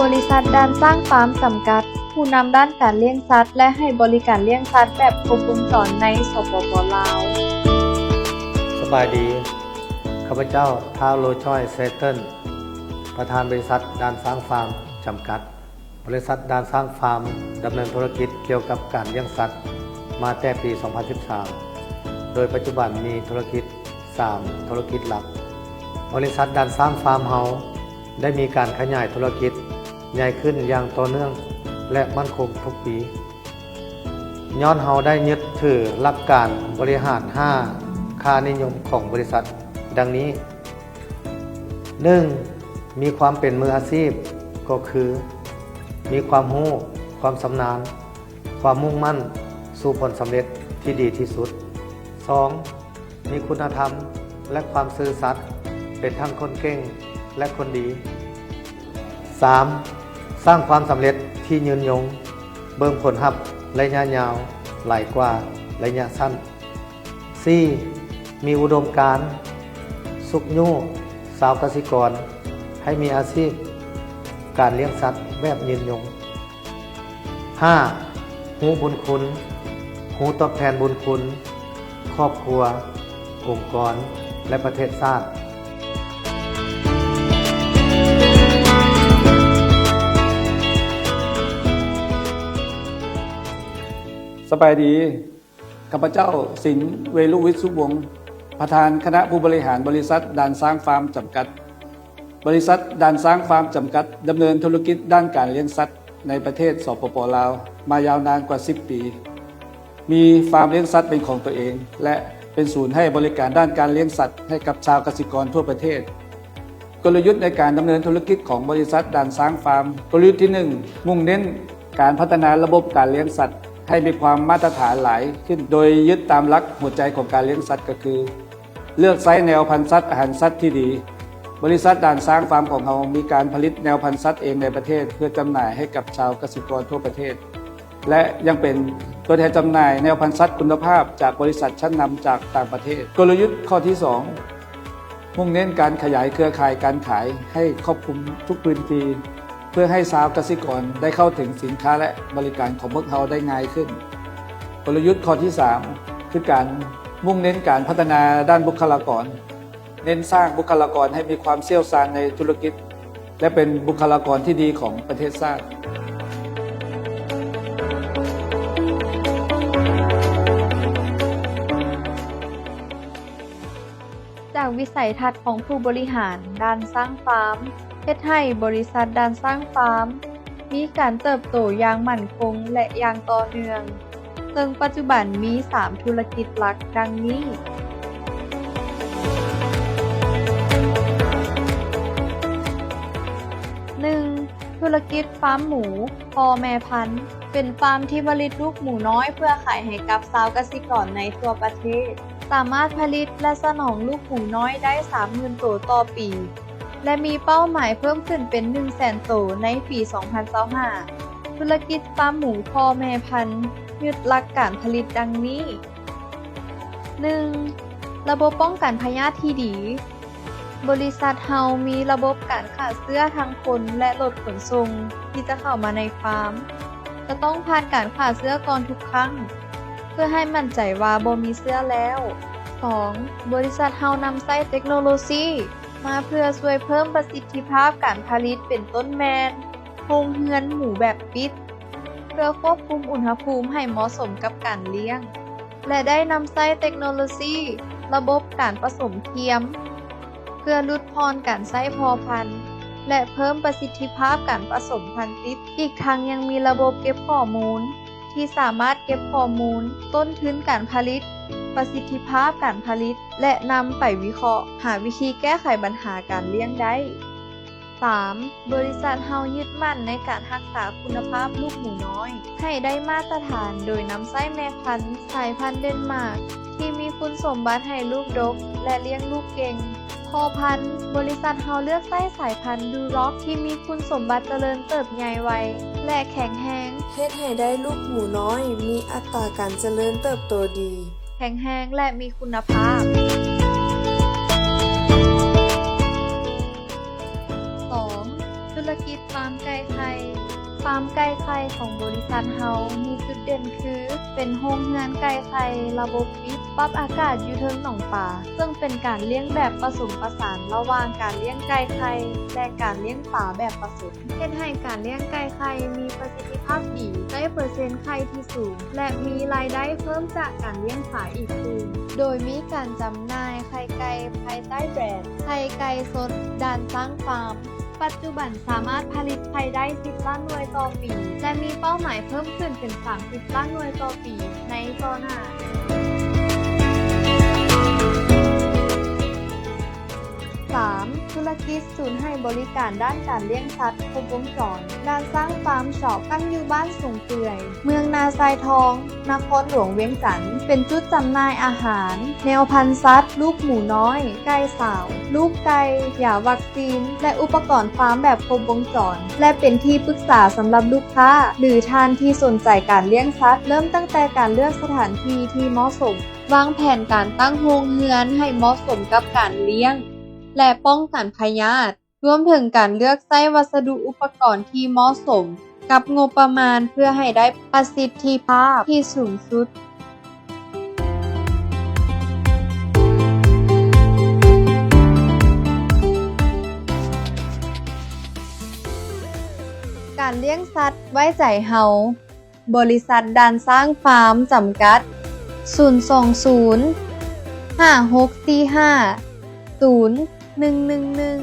ບໍລິສັດດ່ານຊ້າງຟາມຈຳກັດ ຜູ້ນຳດ້ານການລ້ຽງສັດ ແລະ ໃຫ້ບໍລິການລ້ຽງສັດແບບຄົບວົງຈອນໃນ ສປປ ລາວ. ສະບາຍດີ, ຂ້າພະເຈົ້າ ທ້າວ ໂລຈອຍ ເຊເຕີນ ປະທານບໍລິສັດດ່ານຊ້າງຟາມຈຳກັດ. ບໍລິສັດດ່ານຊ້າງຟາມດຳເນີນທຸລະກິດກ່ຽວກັບການລ້ຽງສັດມາແຕ່ປີສອງພັນສິບສາມ ໂດຍປັດຈຸບັນມີທຸລະກິດສາມທຸລະກິດຫຼັກ. ບໍລິສັດດ່ານຊ້າງຟາມເຮົາໄດ້ມີການຂະຫຍາຍທຸລະກິດໃຫຍ່ຂຶ້ນຢ່າງຕໍ່ເນື່ອງ ແລະ ໝັ້ນຄົງທຸກປີ ຍ້ອນເຮົາໄດ້ຍຶດຖືຫຼັກການບໍລິຫານຫ້າຄ່ານິຍົມຂອງບໍລິສັດດັ່ງນີ້. ໜຶ່ງ, ມີຄວາມເປັນມືອາຊີບ ກໍຄື ມີຄວາມຮູ້, ຄວາມຊຳນານ, ຄວາມມຸ່ງໝັ້ນສູ່ຜົນສຳເລັດທີ່ດີທີ່ສຸດ. ສອງ, ມີຄຸນນະທຳ ແລະ ຄວາມຊື່ສັດ ເປັນທັງຄົນເກັ່ງ ແລະ ຄົນດີ. ສາມ, ສ້າງຄວາມສຳເລັດທີ່ຍືນຍົງ, ເບິ່ງຜົນຮັບໄລຍະຍາວຫຼາຍກວ່າໄລຍະສັ້ນ. ສີ່, ມີອຸດົມການຊຸກຍູ້ຊາວກະສິກອນໃຫ້ມີອາຊີບການລ້ຽງສັດແບບຍືນຍົງ. ຫ້າ, ຮູ້ບຸນຄຸນ, ຮູ້ຕອບແທນບຸນຄຸນຄອບຄົວ, ອົງກອນ ແລະ ປະເທດຊາດ. ສະບາຍດີ. ຂ້າພະເຈົ້າ ສິງ ເວລຸວິດສຸວົງ ປະທານຄະນະຜູ້ບໍລິຫານບໍລິສັດດ່ານຊ້າງຟາມຈຳກັດ. ບໍລິສັດດ່ານຊ້າງຟາມຈຳກັດ ດຳເນີນທຸລະກິດດ້ານການລ້ຽງສັດໃນປະເທດ ສປປ ລາວ ມາຍາວນານກວ່າສິບປີ, ມີຟາມລ້ຽງສັດເປັນຂອງຕົວເອງ ແລະ ເປັນສູນໃຫ້ບໍລິການດ້ານການລ້ຽງສັດໃຫ້ກັບຊາວກະສິກອນທົ່ວປະເທດ. ກົນລະຍຸດໃນການດຳເນີນທຸລະກິດຂອງບໍລິສັດດ່ານຊ້າງຟາມ, ກົນລະຍຸດທີໜຶ່ງ ມຸ່ງເນັ້ນການພັດທະນາລະບົບການລ້ຽງສັດໃຫ້ມີຄວາມມາດຕະຖານຫຼາຍຂຶ້ນ, ໂດຍຍຶດຕາມຫຼັກຫົວໃຈຂອງການລ້ຽງສັດ ກໍຄື ເລືອກໃຊ້ແນວພັນສັດ, ອາຫານສັດທີ່ດີ. ບໍລິສັດດ່ານຊ້າງຟາມຂອງເຮົາມີການຜະລິດແນວພັນສັດເອງໃນປະເທດ ເພື່ອຈຳໜ່າຍໃຫ້ກັບຊາວກະສິກອນທົ່ວປະເທດ. ແລະ ຍັງເປັນຕົວແທນຈຳໜ່າຍແນວພັນສັດຄຸນນະພາບຈາກບໍລິສັດຊັ້ນນຳຈາກຕ່າງປະເທດ. ກົນລະຍຸດຂໍ້ທີສອງ ມຸ່ງເນັ້ນການຂະຫຍາຍເຄືອຂ່າຍການຂາຍໃຫ້ຄອບຄຸມທຸກພື້ນທີ່ ເພື່ອໃຫ້ຊາວກະສິກອນໄດ້ເຂົ້າເຖິງສິນຄ້າ ແລະ ບໍລິການຂອງພວກເຮົາໄດ້ງ່າຍຂຶ້ນ. ກົນລະຍຸດຂໍ້ທີສາມ ຄືການມຸ່ງເນັ້ນການພັດທະນາດ້ານບຸກຄະລາກອນ. ເນັ້ນສ້າງບຸກຄະລາກອນໃຫ້ມີຄວາມຊ່ຽວຊານໃນທຸລະກິດ ແລະ ເປັນບຸກຄະລາກອນທີ່ດີຂອງປະເທດຊາດ. ຈາກວິໄສທັດຂອງຜູ້ບໍລິຫານດ່ານຊ້າງຟາມ ເຮັດໃຫ້ບໍລິສັດດ່ານຊ້າງຟາມ ມີການເຕີບໂຕຢ່າງໝັ້ນຄົງ ແລະ ຢ່າງຕໍ່ເນື່ອງ, ເຊິ່ງປັດຈຸບັນມີສາມທຸລະກິດຫຼັກດັ່ງນີ້. ໜຶ່ງ, ທຸລະກິດຟາມໝູພໍ່ແມ່ພັນ, ເປັນຟາມທີ່ຜະລິດລູກໝູນ້ອຍເພື່ອຂາຍໃຫ້ກັບຊາວກະສິກອນໃນທົ່ວປະເທດ. ສາມາດຜະລິດ ແລະ ສະໜອງລູກໝູນ້ອຍໄດ້ສາມໝື່ນໂຕຕໍ່ປີ ແລະ ມີເປົ້າໝາຍເພີ່ມຂຶ້ນເປັນໜຶ່ງແສນໂຕໃນປີສອງພັນຊາວຫ້າ. ທຸລະກິດຟາມໝູພໍ່ແມ່ພັນຍຶດຫຼັກການຜະລິດດັ່ງນີ້: ໜຶ່ງ, ລະບົບປ້ອງກັນພະຍາດທີ່ດີ. ບໍລິສັດເຮົາມີລະບົບການຂ້າເຊື້ອທັງຄົນ ແລະ ລົດຂົນສົ່ງທີ່ຈະເຂົ້າມາໃນຟາມ ຈະຕ້ອງຜ່ານການຂ້າເຊື້ອກ່ອນທຸກຄັ້ງ ເພື່ອໃຫ້ໝັ້ນໃຈວ່າບໍ່ມີເຊື້ອແລ້ວ. ສອງ, ບໍລິສັດເຮົານຳໃຊ້ເຕັກໂນໂລຊີມາເພື່ອຊ່ວຍເພີ່ມປະສິດທິພາບການຜະລິດ ເປັນຕົ້ນແມ່ນ ໂຮງເຮືອນໝູແບບປິດ ເພື່ອຄວບຄຸມອຸນຫະພູມໃຫ້ເໝາະສົມກັບການລ້ຽງ ແລະ ໄດ້ນຳໃຊ້ເຕັກໂນໂລຊີລະບົບການປະສົມທຽມ ເພື່ອຫຼຸດຜ່ອນການໃຊ້ພໍ່ພັນ ແລະ ເພີ່ມປະສິດທິພາບການປະສົມພັນຕິດ. ອີກທັງຍັງມີລະບົບເກັບຂໍ້ມູນ ທີ່ສາມາດເກັບຂໍ້ມູນຕົ້ນທຶນການຜະລິດ, ປະສິດທິພາບການຜະລິດ ແລະ ນຳໄປວິເຄາະຫາວິທີແກ້ໄຂບັນຫາການລ້ຽງໄດ້. ສາມ, ບໍລິສັດເຮົາຍຶດໝັ້ນໃນການຮັກສາຄຸນນະພາບລູກໝູນ້ອຍໃຫ້ໄດ້ມາດຕະຖານ ໂດຍນຳໃຊ້ແມ່ພັນສາຍພັນເດນມາກ ທີ່ມີຄຸນສົມບັດໃຫ້ລູກດົກ ແລະ ລ້ຽງລູກເກັ່ງ. ພໍ່ພັນ, ບໍລິສັດເຮົາເລືອກໃຊ້ສາຍພັນບລູລັອກ ທີ່ມີຄຸນສົມບັດຈະເລີນເຕີບໃຫຍ່ໄວ ແລະ ແຂງແຮງ, ເຮັດໃຫ້ໄດ້ລູກໝູນ້ອຍມີອັດຕາການຈະເລີນເຕີບໂຕດີ, ແຂງແຮງ ແລະ ມີຄຸນນະພາບ. ສອງ, ທຸລະ ກິດຟາມໄກ່ໄຂ່. ຟາມໄກ່ໄຂ່ຂອງບໍລິສັດເຮົາມີຈຸດເດັ່ນຄື ເປັນໂຮງເຮືອນໄກ່ໄຂ່ລະບົບປິດ ປັບອາກາດຢູ່ເທິງໜອງປາ, ເຊິ່ງເປັນການລ້ຽງແບບປະສົມປະສານລະຫວ່າງການລ້ຽງໄກ່ໄຂ່ ແລະ ການລ້ຽງປາແບບປະສົມ, ເຮັດໃຫ້ການລ້ຽງໄກ່ໄຂ່ມີປະສິດທິພາບດີ, ໄດ້ເປີເຊັນໄຂ່ທີ່ສູງ ແລະ ມີລາຍໄດ້ເພີ່ມຈາກການລ້ຽງປາອີກຕື່ມ, ໂດຍມີການຈຳໜ່າຍໄຂ່ໄກ່ພາຍໃຕ້ແບຣນໄຂ່ໄກ່ສົດ ດ່ານຊ້າງຟາມ. ປັດຈຸບັນສາມາດຜະລິດໄຂ່ໄດ້ສິບລ້ານໜ່ວຍຕໍ່ປີ ແລະ ມີເປົ້າໝາຍເພີ່ມຂຶ້ນເປັນສາມສິບລ້ານໜ່ວຍຕໍ່ປີໃນຕໍ່ໜ້າ. ສາມ, ທຸລະກິດສູນໃຫ້ບໍລິການດ້ານການລ້ຽງສັດຄົບວົງຈອນ ດ່ານຊ້າງຟາມຊັອບ ຕັ້ງຢູ່ບ້ານສູງເປື່ອຍ ເມືອງນາຊາຍທອງ ນະຄອນຫຼວງວຽງຈັນ ເປັນຈຸດຈຳໜ່າຍອາຫານ, ແນວພັນສັດ, ລູກໝູນ້ອຍ, ໄກ່ສາວ, ລູກໄກ່, ຢາວັກຊີນ ແລະ ອຸປະກອນຟາມແບບຄົບວົງຈອນ ແລະ ເປັນທີ່ປຶກສາສຳລັບລູກຄ້າ ຫຼື ທ່ານທີ່ສົນໃຈການລ້ຽງສັດ, ເລີ່ມຕັ້ງແຕ່ການເລືອກສະຖານທີ່ທີ່ເໝາະສົມ, ວາງແຜນການຕັ້ງໂຮງເຮືອນໃຫ້ເໝາະສົມກັບການລ້ຽງ ແລະ ປ້ອງກັນພະຍາດ, ລວມເຖິງການເລືອກໃຊ້ວັດສະດຸອຸປະກອນທີ່ເໝາະສົມກັບງົບປະມານ ເພື່ອໃຫ້ໄດ້ປະສິດທິພາບທີ່ສູງສຸດ. ການລ້ຽງສັດໄວ້ໃຈເຮົາ. ບໍລິສັດດ່ານຊ້າງຟາມຈຳກັດ ສູນສອງສູນ ຫ້າຫົກສີ່ຫ້າ ສູນໜຶ່ງໜຶ່ງໜຶ່ງ.